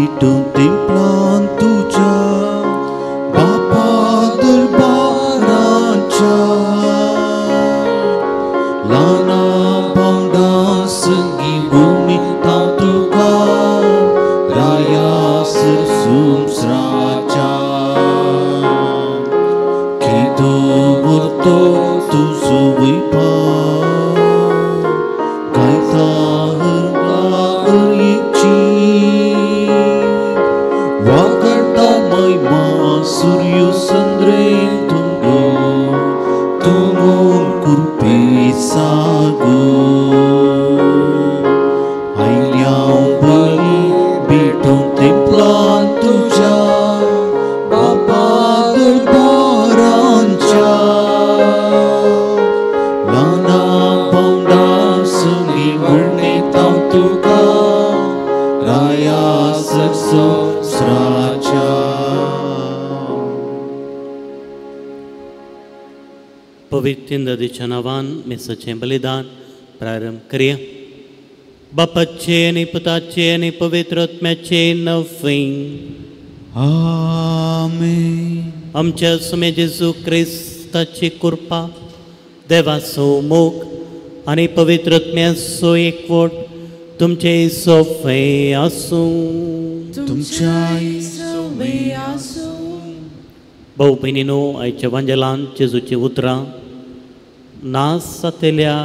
भेटूं तेंपलान तुज्या बापा दरबाराच्या ल्हाना भावंडां संगी भुमितां तुका राया संवसाराच्या केदो व्हडलो तुजो वैभाव गायता हर वागडता महिमा सूर्य संद्रे तुंगो तुमून कृपे सागो आयल्या बरी भेटूं तेंपलान तुज्या बापा दरबारांच्या ल्हाना भावंडां संगी वर्णितां तुका राया संवसाराच्या. पवित्र नदीच्या नांवान मिसाचें बलिदान प्रारंभ करया. बापाचे आनी पुताचे आनी पवित्र आत्म्याचे नांवे. आमेन. आमच्या सुमे जेजू क्रिस्ताची कृपा, देवाचो मोग आनी पवित्र आत्म्याचो एकवट तुमचे सोफे आसूं. तुमच्याय सोवे आसूं. भाऊ भयणीनो, आयच्या वांजेलान जेजूची उतरां नास जातल्या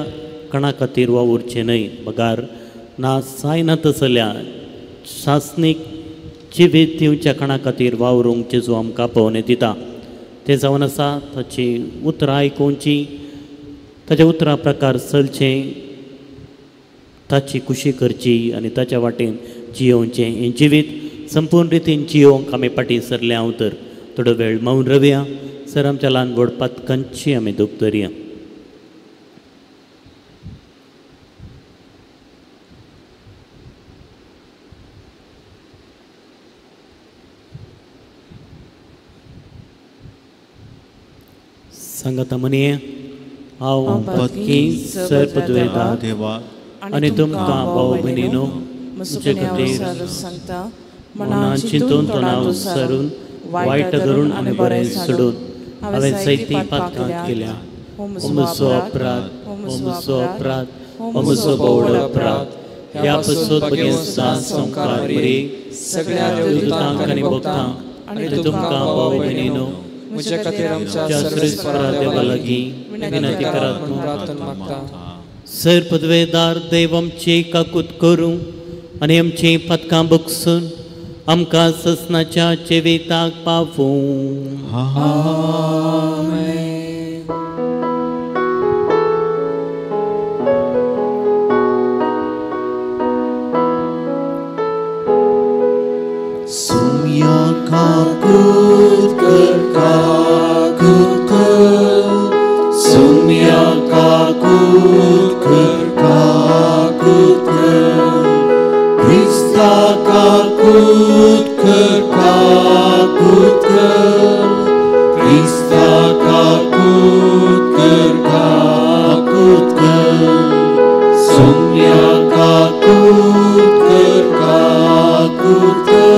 कणा खातीर वावुरचें न्हय, बगार नास जायना तसल्या सासणीक जिवीत दिवच्या कणा खातीर वावरूंक जेजू आमकां पळोवणी दिता. तें जावन आसा ताची उतरां आयकुची, ताच्या उतरां प्रकार चलचें, ताची खुशी करची आनी ताच्या वाटेन जियोवचें. हें जिवीत संपूर्ण रितीन जियोवंक आमी फाटीं सरले हांव तर थोडो वेळ मौन रवया. सर आमच्या ल्हान व्हड पातकांची आमी दूख धरया. सांगाता म्हणये, हांव पातकी सर्पद्वेदा देवा आनी तुमकां भाव भयणीनो म्हजे खातीर सांगता मनान चिंतून तोंडाव सरून वायट धरून आनी बरें सोडून हांवें जायतीं पातकां केल्या. हो म्हजो अपराध, हो म्हजो अपराध, हो म्हजो भोवड अपराध. ह्या पसून भगेन संवकार मरे सगळ्या देवदूतांक आनी भक्तांक आनी तुमकां भाव भयणीनो म्हज्या खातीर आमच्या सर्वेस्परा देवा लागीं विनंती करात म्हूण प्रार्थना मागता. सर पदवेदार देव आमची काकूत करूं आनी आमचीं पातकां बगसून आमकां ससनाच्या जिविताक पावूं. आमेन. सुम्या काकूत कर, काकूत कर, सुम्या काकूत कर, काकूत कर, क्रिस्ता काकूत कर, काकूत कर, क्रिस्ता काकूत कर, काकूत कर, सुम्या काकूत कर, काकूत कर,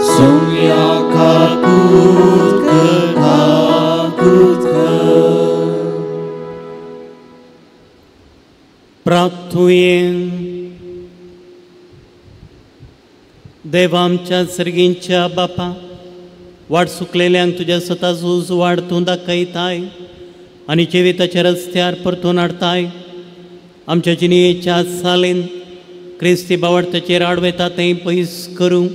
सुम्या काकूत कर, काकूत कर. प्रार्थुये. देवा आमच्या सर्गींच्या बापा, वाट सुकलेल्यांक तुज्या स्वताचो उजवाड तूं दाखयताय आनी जिविताच्या रस्त्यार परतून हाडताय. आमच्या जिणेच्या सालीन क्रिस्ती बावडताचेर आडवेता तें पयस करूं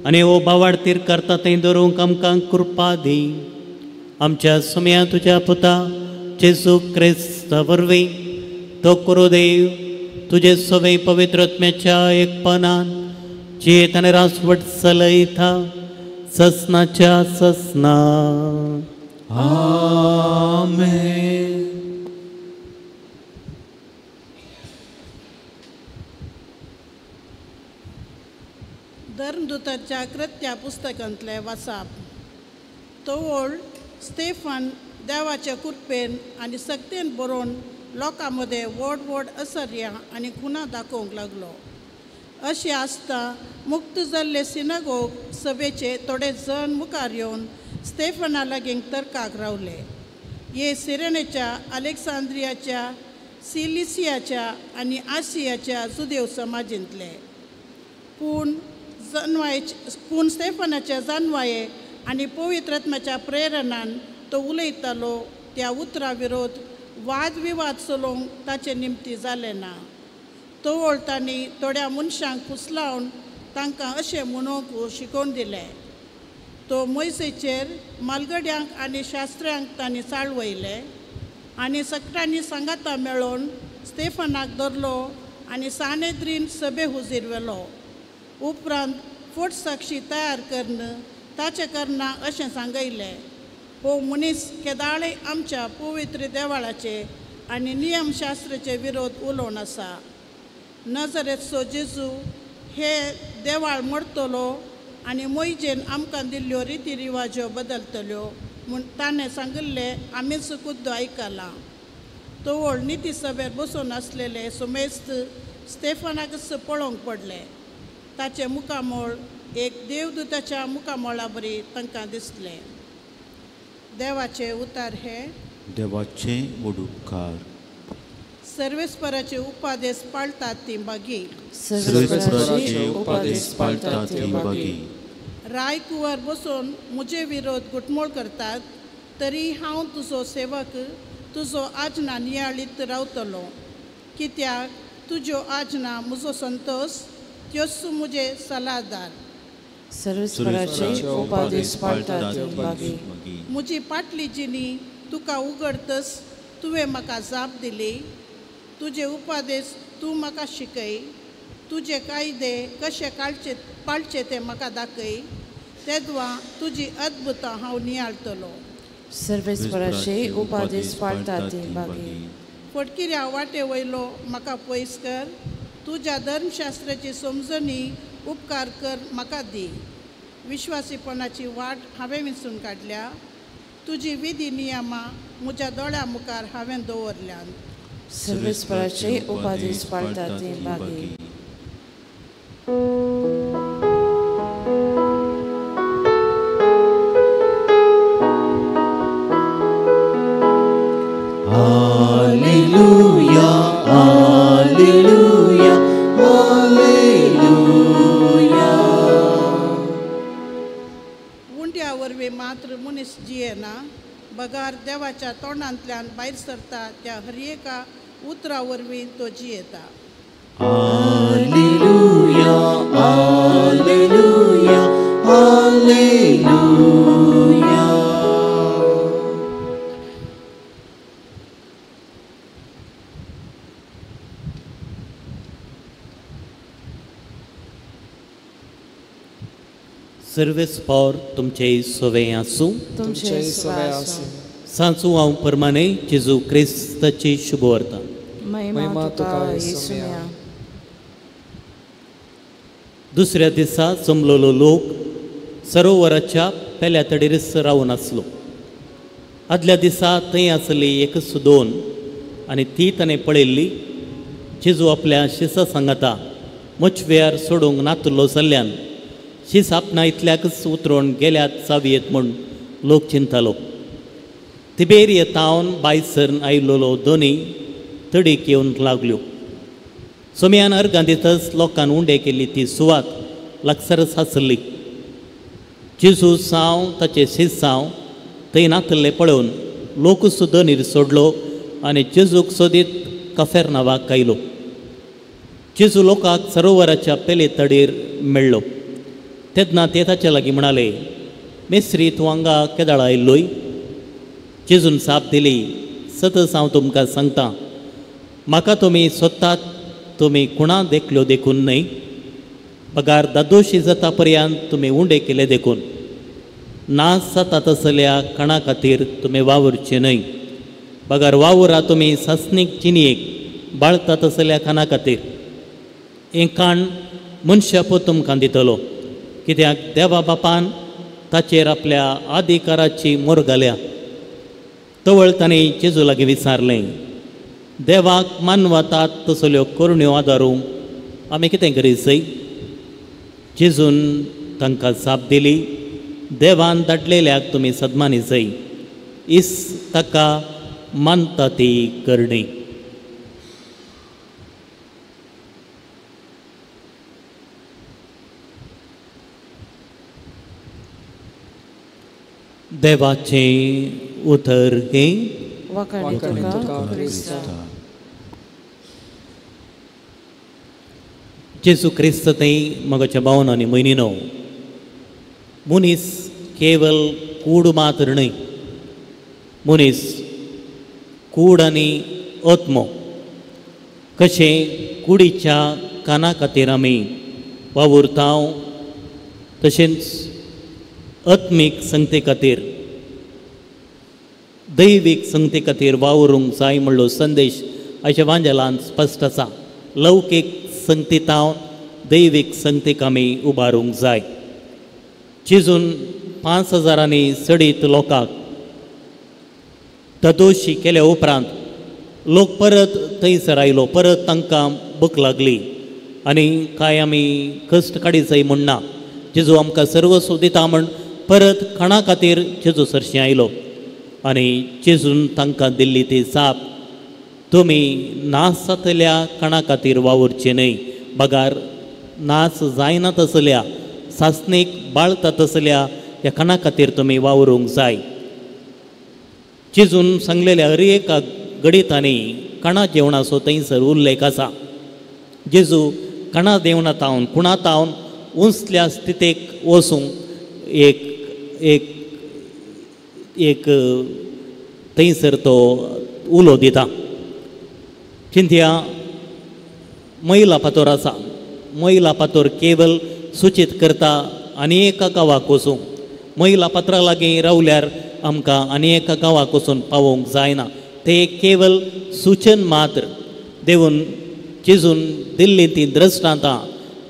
आनी हो बावाडतीर करता तें धरूंक आमकां कृपा दी. आमच्या सुम्या तुज्या पुता जेजू क्रिस्ता वरवीं तो करूं देव तुजे सवे पवित्र आत्म्याच्या एकपणान जियेत आनी रासवट चलयता ससनाच्या ससना. आमेन. धर्मदूताच्या कृत्या पुस्तकांतले वाचाप. तवळ स्टेफन देवाच्या कृपेन आनी सक्तेन बरोवन लोकां मदें व्हड व्हड असर्यां आनी खुणा दाखोवंक लागलो. अशें आसता मुक्त जाल्ले सिनागोग सभेचे थोडे जण मुखार येवन स्टेफना लागीं तर्काक रावले. हे सिरेनेच्या, अलेक्सांद्रियाच्या, सिलिसियाच्या आनी आसियाच्या जुदेव समाजींतले. पूण पूण स्टेफनाच्या जानवाये आनी पवित्र आत्म्याच्या प्रेरणान तो उलयतालो त्या उतरा विरोध वादविवाद चलोवंक ताचे निमती जालें ना. तवळ तांणी थोड्या मनशांक फुसलावन तांकां अशें म्हणूंक शिकोवन दिलें. तो मोयसेचेर मालगड्यांक आनी शास्त्र्यांक तांणी चाळवयले आनी सगळ्यांनी सांगाता मेळोवन स्टेफनाक धरलो आनी सानेद्रीन सभे हुजीर व्हेलो. उपरांत फट साक्षी तयार करून ताचे करना अशें सांगयलें, हो मनीस केदाळे आमच्या पवित्र देवाळाचे आनी नियमशास्त्राचे विरोध उलोवन आसा. नजरेचो जेजू हे देवाळ मोडटलो आनी मोयजेन आमकां दिल्ल्यो रिती रिवाज्यो बदलतल्यो म्हूण ताणें सांगिल्लें आमीच खुद्द आयकलां. तवळ निती सभेर बसून आसलेले सुमेस्त स्टेफनाकच पळोवंक पडले. ताचें मुखामळ एक देवदूताच्या मुखामळा बरी तांकां दिसलें. देवाचे उतार हे देवाचे उपकार. सर्वेस्पराचे उपादेश पाळतात ती बागी. सर्वेस्पराचे उपादेश पाळतात ती बागी. राय कुंवर बसून म्हजे विरोध घुटमूळ करतात तरी हांव तुजो सेवक तुजो आजना नियाळीत रावतलो. कित्याक तुज्यो आजना म्हजो संतोष, त्योच म्हजे सलादार. सर्वेस्पराचे उपादेश पाळतात ती बागी. म्हजी पाटली जिणी तुका उगडतस तुवें म्हाका जाप दिली. तुजे उपादेश तूं म्हाका शिकय. तुजे कायदे कशे काळचे पाळचे ते म्हाका दाखय. तेदवा तुजी अद्भुतां हांव नियाळतलो. सर्वेस्पराचे उपादेश पाळतात ती बागी. फटकिऱ्या वाटे वयलो म्हाका पयस कर. तुज्या धर्मशास्त्राची समजणी उपकार कर म्हाका दी. विश्वासीपणाची वाट हांवें विंचून काडल्या. तुजी विधी नियमां म्हज्या दोळ्या मुखार हांवें दवरल्यात. सर्वेस्पराचे उपादेश पाळतात ती बागी. Hallelujah, hallelujah, hallelujah. उंड्या वरवीं मात्र मनीस जियेना, बगार देवाच्या तोंडांतल्यान भायर सरता त्या हर एका उतरा वरवीं तो जियेता. Hallelujah, hallelujah, hallelujah. सर्वेस्पॉर तुमचे सोवे आसूं. तुमचे सोवे आसूं. सांचू हांव परमाने जेजू क्रिस्ताची शुभवार्ता. महिमा तुका येसुया. दुसऱ्या दिसा जमलेलो लोक सरोवराच्या पेल्या तडीरच रावन आसलो. आदल्या दिसा थंय आसली एकच दोन आनी ती ताणें पळयल्ली. जेजू आपल्या शिसा सांगाता मचव्यार सोडूंक नातलो जाल्ल्यान शीस आपणा इतल्याकच उतरोवन गेल्यात चावयेत म्हूण लोक चिंतालो. तिबेरिया तावन बायसर आयिल्लो दोनी तडीक येवंक लागल्यो. सोम्यान अर्गां दितच लोकान उंडे केल्ली ती सुवात लागसरच आसली. जेजू साव ताचे शीस साव थंय नातल्ले पळोवन लोकूच दनीर सोडलो आनी जेजूक सोदीत कफेरनावाक आयलो. जेजू लोकाक सरोवराच्या पेले तडीर मेळ्ळो. तेन्ना ते ताचे लागीं म्हणाले, मेस्त्री तूं हांगा केदाळ आयिल्लोय? जेजून जाप दिली, सतच हांव तुमकां सांगता, म्हाका तुमी सोदतात तुमी कुणा देखल्यो देखून न्हय, बगार दादोशी जाता पर्यंत तुमी उंडे केले देखून. नाश जाता तसल्या कणा खातीर तुमी वावुरचे न्हय, बगार वावुरा तुमी सासणीक जिणयेक बाळता तसल्या खाणा खातीर. हें काण मनशा पूत तुमकां दितलो, कित्याक देवा बापान ताचेर आपल्या अधिकाराची मोर घाल्या. तवळ ताणें जेजू लागीं विचारलें, देवाक मानवतात तसल्यो करण्यो आदारूंक आमी कितें करीत जाय? जेजून तांकां जाप दिली, देवान धाडलेल्याक तुमी सदमानी जाय, इस ताका मानता ती करणी. देवाचें उतर हें. वाखाणी तुका क्रिस्ता. जेजू क्रिस्त थंय मगाच्या भावन आनी भयणीनो, मनीस केवल कूड मात्र न्हय, मनीस कूड आनी आत्मो. कशें कुडीच्या काना खातीर आमी वावुरता तशेंच आत्मीक संगते खातीर, दैवीक संगते खातीर वावरूंक जाय म्हणलो संदेश आयच्या वांजेलान स्पश्ट आसा. लौकीक संगतीतावन दैवीक संगतीक आमी उबारूंक जाय. चिजून 5000 चडीत लोकांक तदोशी केल्या उपरांत लोक परत थंयसर आयलो, परत तांकां भूक लागली आनी कांय आमी कश्ट काडी जाय म्हूण ना, जेजू आमकां सर्वस्व दिता म्हण परत खाणा खातीर जेजू सरशीं आयलो आनी जेजून तांकां दिल्ली ती जाप, तुमी नास जातल्या खाणा खातीर वावुरचे न्हय, बगार नास जायना तसल्या सासणीक बाळता तसल्या ह्या खाणा खातीर तुमी वावरूंक जाय. जेजून सांगलेल्या हर एका गणितांनी खाणा जेवणाचो थंयसर उल्लेख आसा. जेजू खाणा जेवणा तावन कुणा तावन उंचल्या स्थितीक वचूंक एक एक एक थंयसर तो उलो दिता. चिंतया महिला पातोर आसा, महिला पातोर केवल सूचीत करता आनी एका गांवाक वचूंक. महिला पात्रा लागीं रावल्यार आमकां आनी एका गांवाक वचून पावोवंक जायना, ते केवल सूचन मात्र. देवून जेजून दिल्ली ती दृश्टांतां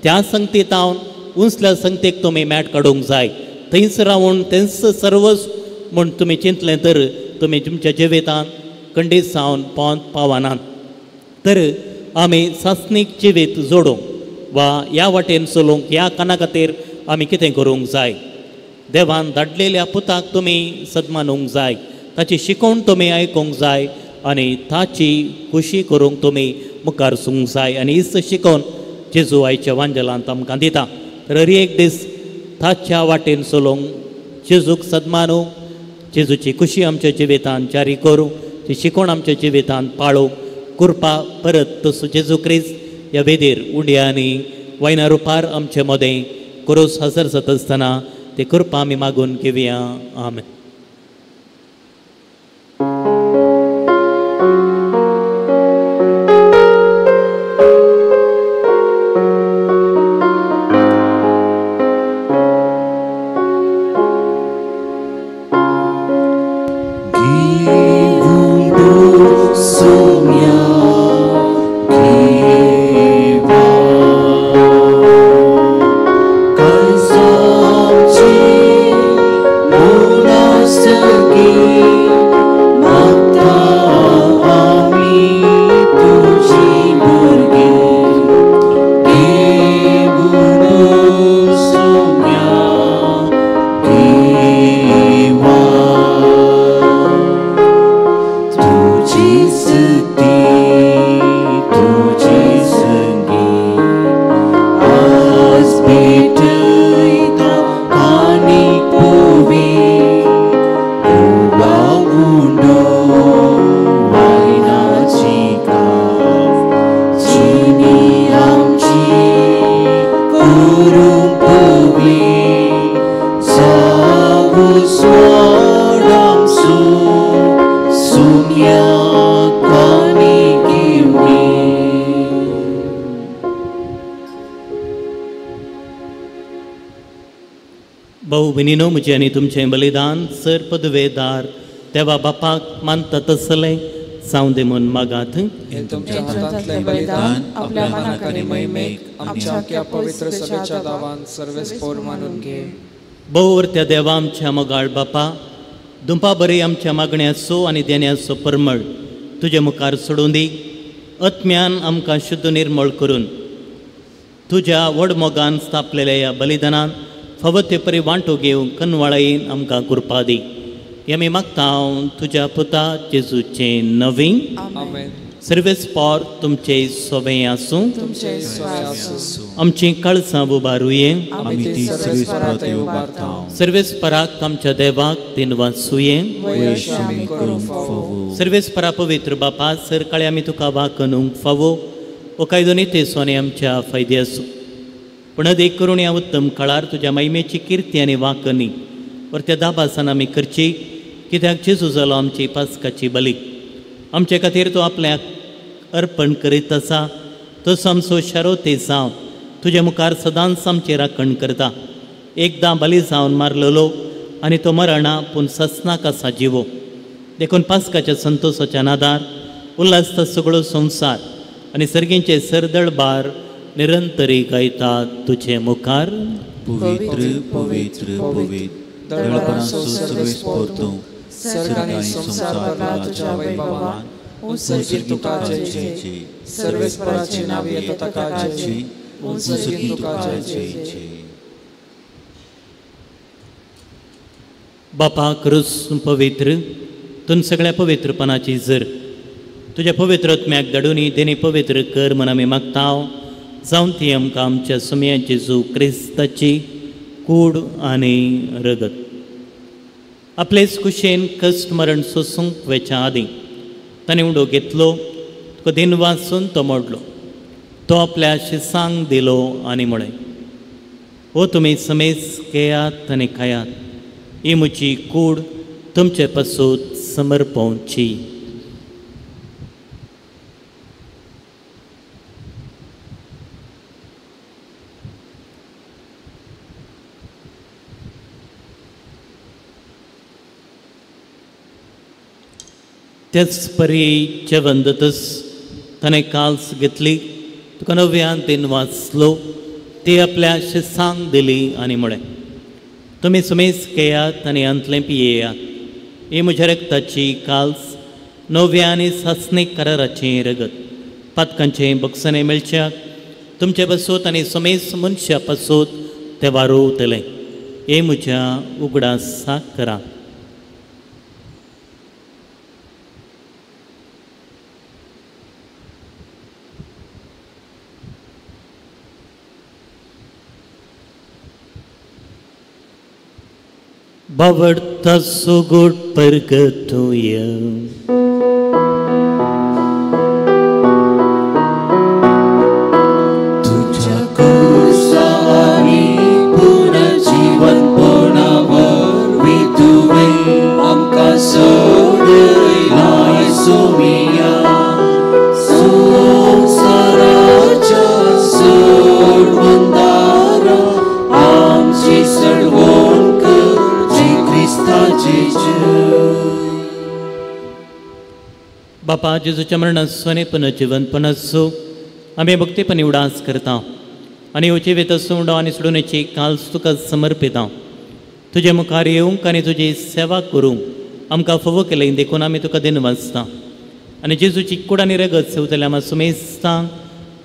त्या संगतीतावन उंचल्या संगतीक तुमी मॅट काडूंक जाय. थंयच रावून तेंच सर्वस्व म्हूण तुमी चिंतलें तर तुमी तुमच्या जिवितांत खंडीत जावन पोंत पावनात. तर आमी सासणीक जिवीत जोडूंक वा ह्या वाटेन चलूंक ह्या काना खातीर आमी कितें करूंक जाय? देवान धाडलेल्या पुताक तुमी सदमानूंक जाय, ताची शिकोवण तुमी आयकूंक जाय आनी ताची खुशी करूंक तुमी मुखार सूंक जाय. आनी हीच शिकोवन जेजू आयच्या वांजेलांत आमकां दिता. तर हर एक दीस ताच्या वाटेन चलूंक जेजूक सदमानूंक, जेजूची खुशी आमच्या जिवितांत जारी करूं, ती शिकोवण आमच्या जिवितांत पाळूं. कृपा परत तसो जेजू क्रिस्त ह्या वेदीर उंड्या आनी वायना रुपार आमचे मदें कोरोस हजर जाता आसतना ते कृपा आमी मागून घेवया. आमेन. भाऊ भयणीनो, म्हजें आनी तुमचें बलिदान सर पदवेदार देवा बापाक मानता तसलें जावं दे म्हूण मागात. तुमच्या हातांतलें बलिदान आपल्या मनाक आनी महिमेक आमच्या पवित्र सभेच्या दावान सर्वेस्पोर मानून घे. भोवरत्या देवा आमच्या मोगाळ बापा, दुंपा बरी आमच्या मागण्याचो आनी देण्याचो परमळ तुजे मुखार सोडून दी. आत्म्यान आमकां शुद्ध निर्मळ करून तुज्या व्हड मोगान स्थापलेल्या ह्या बलिदानान फावो ते परी वांटो घेवन कनवाळायेन आमकां कृपा दी. हें आमी मागता तुज्या पुता जेजूचें नवीन. सर्वेस्पोर तुमचे सोबें आसूं. आमचीं कळसां उबारुये. सर्वेस्पराक आमच्या देवाक दिनवासुये. सर्वेस्परा पवित्र बापा सरकाळी आमी तुका वाकनूंक फावो ओ कायदो ते सोने आमच्या फायदे आसूं. पूण अदीक करून ह्या उत्तम काळार तुज्या महिमेची किर्ती आनी वाकनी वर त्या दाबासान आमी करची, कित्याक जेजू जालो आमची पासकाची बली. आमचे खातीर तो आपल्याक अर्पण करीत आसा तसो आमचो शरोते जावन तुजे मुखार सदांच आमची राखण करता. एकदां बली जावन मारलेलो आनी तो मरणा पूण ससनाक आसा जिवो. देखून पासकाच्या संतोसाच्या नादार उल्हासता सगळो संवसार आनी सर्गींचे सरदळबार निरंतरी गायता तुजे मुखार. पवित्र पवित्र पवित्र दळबरांचो सर्वेस्पोर तूं, सर्ग आनी संवसार भरला तुज्या वैभवान. उंचगी तुका जय जय, सर्वेस्पराचे नांव येता ताका जय जय, उंचगी तुका जय जय. बापा क्रूस पवित्र तूं सगळ्या पवित्रपणाची जर तुज्या पवित्र आत्म्याक धाडून देणी पवित्र कर म्हण आमी मागता. जावन ती आमकां आमच्या सुमया जेजू क्रिस्ताची कूड आनी रगत आपलेच कुशेन कश्ट मरण सोसूंक वेच्या आदीं ताणें उडो घेतलो, तुका दिन वाचून तो मोडलो, तो आपल्या शिसांक दिलो आनी म्हळें, हो तुमी समेज घेयात आनी खायात, ही म्हजी कूड तुमचे पासून समर्पवची. त्याच परी जेवण जातच ताणें काल्स घेतली, तुका नव्यान तीन वाचलो, ती आपल्या शिसांक दिली आनी म्हळें, तुमी सुमेज घेयात आनी अंतलें पियेयात, ही म्हज्या रक्ताची काल्स नव्या आनी सासणीक कराराचें रगत पातकांचें बक्षणें मेळच्याक तुमचे पासून आनी सुमेज मनशा पासून तें वारोवतलें. हें म्हज्या उगडासाक करा. बावडता सुगोट परगतूया. तुझ्या कुर्सानी पुनर्जीवनपणा वरवीं तुवें आमकां सोडयलाय सोमिया, संवसाराच्या सोडवणदारा आमची सडवण कर. बापा जेजूच्या मरणाचो पुनर्जीवनपणाचो आमी भक्तीपणी उडास करता आनी जिवीत सोडो आनी सोडूनची काल्स तुका समर्पिता. तुजे मुखार येवंक आनी तुजी सेवा करूंक आमकां फावो केलें देखून आमी तुका दिनवासता आनी जेजूची कूड आनी रगत सेवतल्या आमकां सुमेस्ता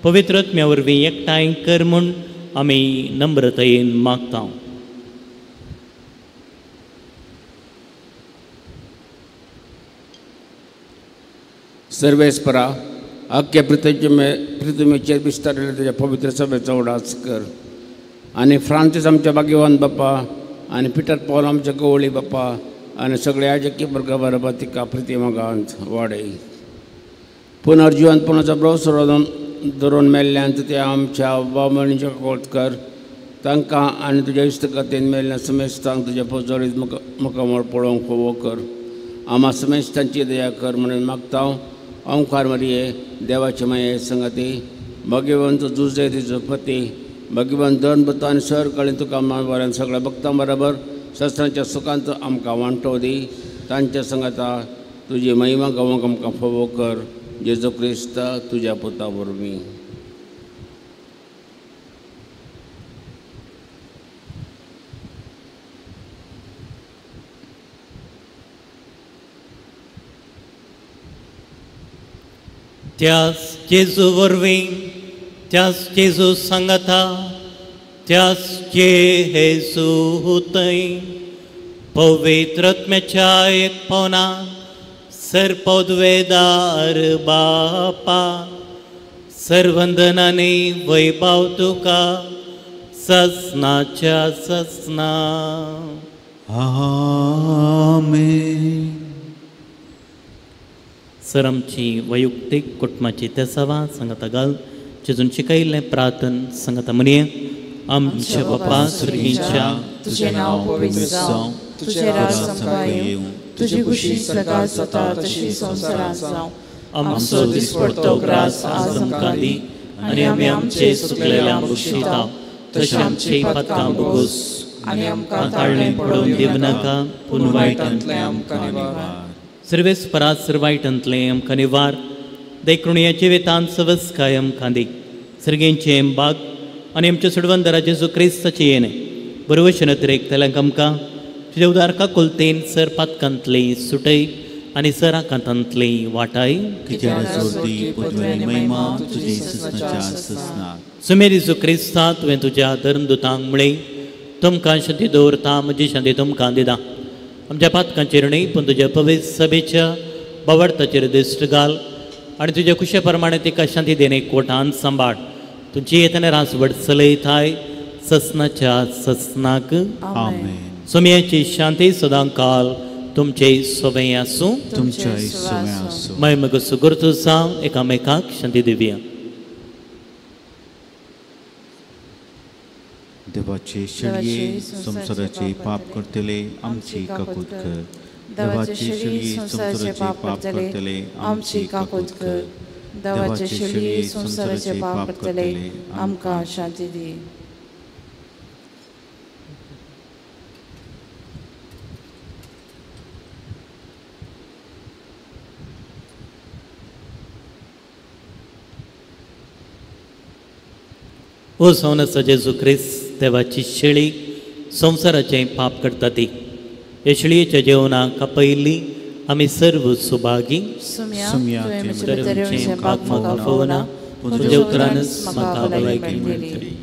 पवित्र आत्म्या वरवीं एकठांय कर म्हूण आमी नम्रतायेन मागता. सर्वेस्परा अख्ख्या पृथ्वीचेर विस्तारलेल्या तुज्या पवित्र सभेचो उडास कर आनी फ्रांसीस आमच्या भाग्यवान बाप्पा आनी पिटर पॉल आमच्या गवळी बाप्पा आनी सगळ्या याजकी वर्गा बरोबर तिका प्रतिमागांत वाडय. पुनर्जिवनपणाचो भरवंसो धरून मेल्ल्यान ते आमच्या बामणीच्या कोत कर तांकां आनी तुज्या इश्टकतेन मेल्ल्या समेस्तांक तुज्या पोजोरीत मुखामळ पळोवंक फावो कर. आमा समेस्तांची दया कर म्हणून मागता. ओंकार मरिये देवाचे माये संगती भगवंत जुजे तिजो पती भगवंत धन बुता आनी सर कळीन तुका मान सगळ्या भक्तां बरोबर शस्त्रांच्या सुखांत आमकां वांटो दी. तांच्या संगता तुजी महिमा गावंक आमकां फावो कर. जेजू क्रिस्त तुज्या पुता वरवीं. त्याच जेजू वरवीं त्याच जेजू सांगता, त्याच जेजू थंय पवित्र आत्म्याच्या एक पवना सर पदवेदार बापा सर्वंदनाने वैभव तुका ससनाच्या ससना. आमेन. सर आमची वैयक्तीक कुटुंबाची तेसावा सांगता घाल जेजून शिकयल्लें प्रार्थन सांगता म्हणये. आमच्या बापा स्वर्गीच्या, तुझे नाव पवित्र जावं, तुझे राज आमकां येवं, तुजी खुशी स्वर्गात जाता तशी संवसारांत जावं. आमचो दिसपडतो ग्रास आज आमकां दी आनी आमी आमचे चुकलेल्या बक्षिता तशें आमचे पातकां भोगोस आनी आमकां ताळणें पडोवन दिवं नाका, पूण वायटांतलें आमकां निवार. सर्वेस्परा सर वायटांतलें आमकां निवार. देखून ह्या जिवितांत सवस्काय आमकां दी. सर्गेंचें बाग आनी आमच्या सोडवंदरा जेजू क्रिस्ताचें येणें बरवशेन अतिरेकतल्यांक आमकां तुज्या उदार काकुलतेन सर पातकांतली सुटय आनी सर आकांतांतली वाटाय. सुमेर जेजू क्रिस्ता तुवें तुज्या धर्मदुतांक म्हळें, तुमकां शांती दवरता, म्हजी शांती तुमकां दिता. आमच्या पातकांचेर न्हय पूण तुज्या पवित्र सभेच्या बावडताचेर दिश्ट घाल आनी तुज्या कुशे प्रमाणे तिका शांती देणे कोटान सांबाळ. तुजी येतना रासवट चलयताय ससनाच्या ससनाक. आमेन. सोम्याची शांती सदां काल तुमचे सोबें आसूं. तुमचे सोबें आसूं. मागीर मग सुगुर्तू जावं एकामेकाक शांती दिवया. देवाचे शेळये संवसाराचे पाप करतले आमची काकूत कर. देवाचे शेळये संवसाराचे पाप करतले आमची काकूत कर. देवाचे शेळये संवसाराचे पाप करतले आमकां शांती दी. ओ जावन जेजू क्रिस्त देवाची शेळी संवसाराचें पाप करता ती ह्या शेळयेच्या जेवणाक आपयल्ली आमी सर्व सुभागी. पाप म्हाका फावना, पूण तुज्या उतरानच म्हाका भलायकी मेळटली.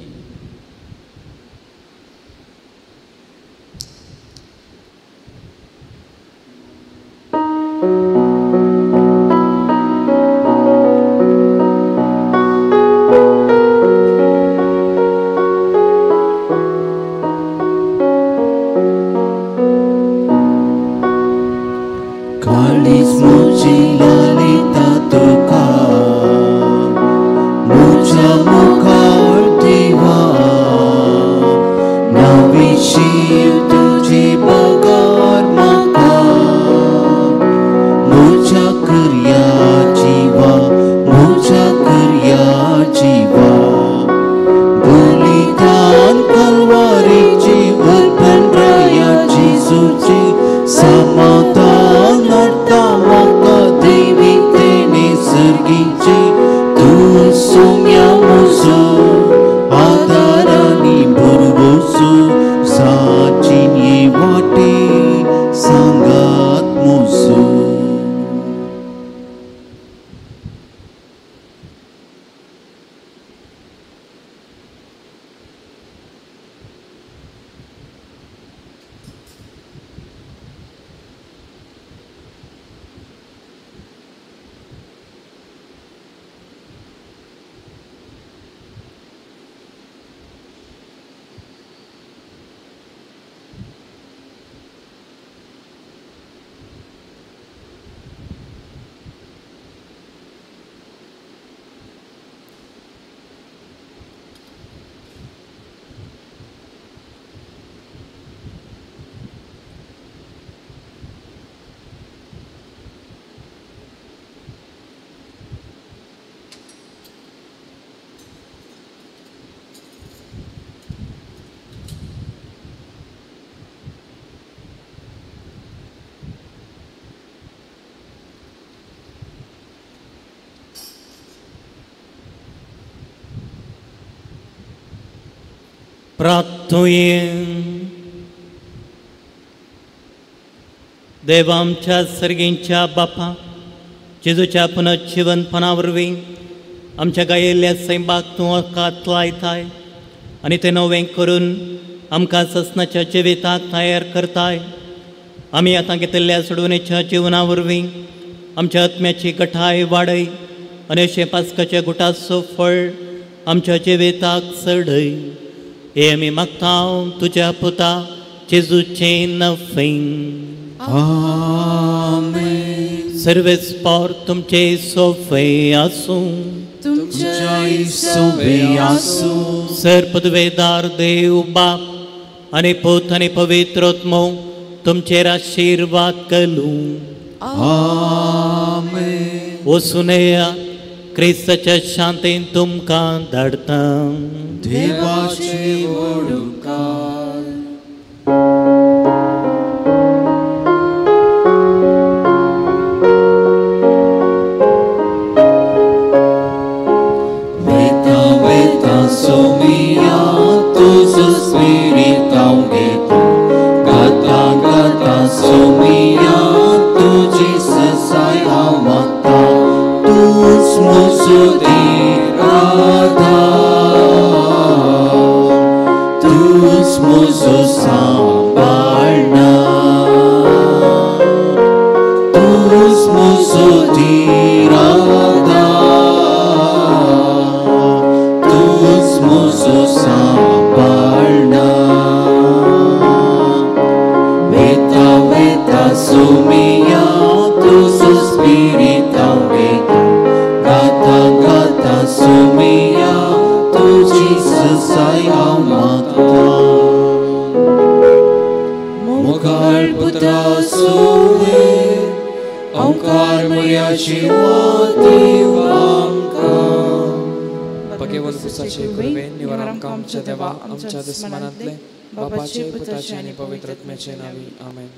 प्रार्थुये. देवा आमच्या सर्गींच्या बापा, जेजूच्या पुनर्जिवनपणा वरवीं आमच्या गायिल्ल्या सैमाक तूं कात लायताय आनी तें नवें करून आमकां ससनाच्या जिविताक तयार करताय. आमी आतां घेतिल्ल्या सोडवणेच्या जिवना वरवीं आमच्या आत्म्याची गठाय वाडय आनी अशें पास्काच्या गुटाचो फळ आमच्या जिविताक चडय. हे आमी मागता तुज्या पुता जेजूचें नफें. आमेन. सर्वेस पावर तुमचे सोफे आसूं. तुमच्याय सोबे आसूं. सर पदवेदार देव बाप आनी पूत आनी पवित्र आत्मो तुमचेर आशिर्वाद करूं. आमेन. वचून येया, क्रिस्ताच्या शांतीन तुमकां धाडटा. देवाचे व्हडुकार. वेता वेता सोमिया तुजो स्पिरीत हांव घेता. गाता गाता सोमिया तुजी ससाय हांव मागता. तूंच म्हजो देराधा, तूंच म्हजो सांबाळना, तूंच म्हजो धीराधा, तूंच म्हजो सांबाळना. वेता वेता सोमिया तुजो स्पिरीत हांव घेता. गाता गाता सोमिया तुजी ससाय हांव मागता. मुखार पुत्रा सोवे ओंकार मर्या जिवा देव आमकां. भगेवन पुसाचे कृपेन निवार आमकां आमच्या देवा आमच्या दुस्मानांतले बापाचे पुताचे आनी पवित्र आत्म्याचे नांवी. आमेन.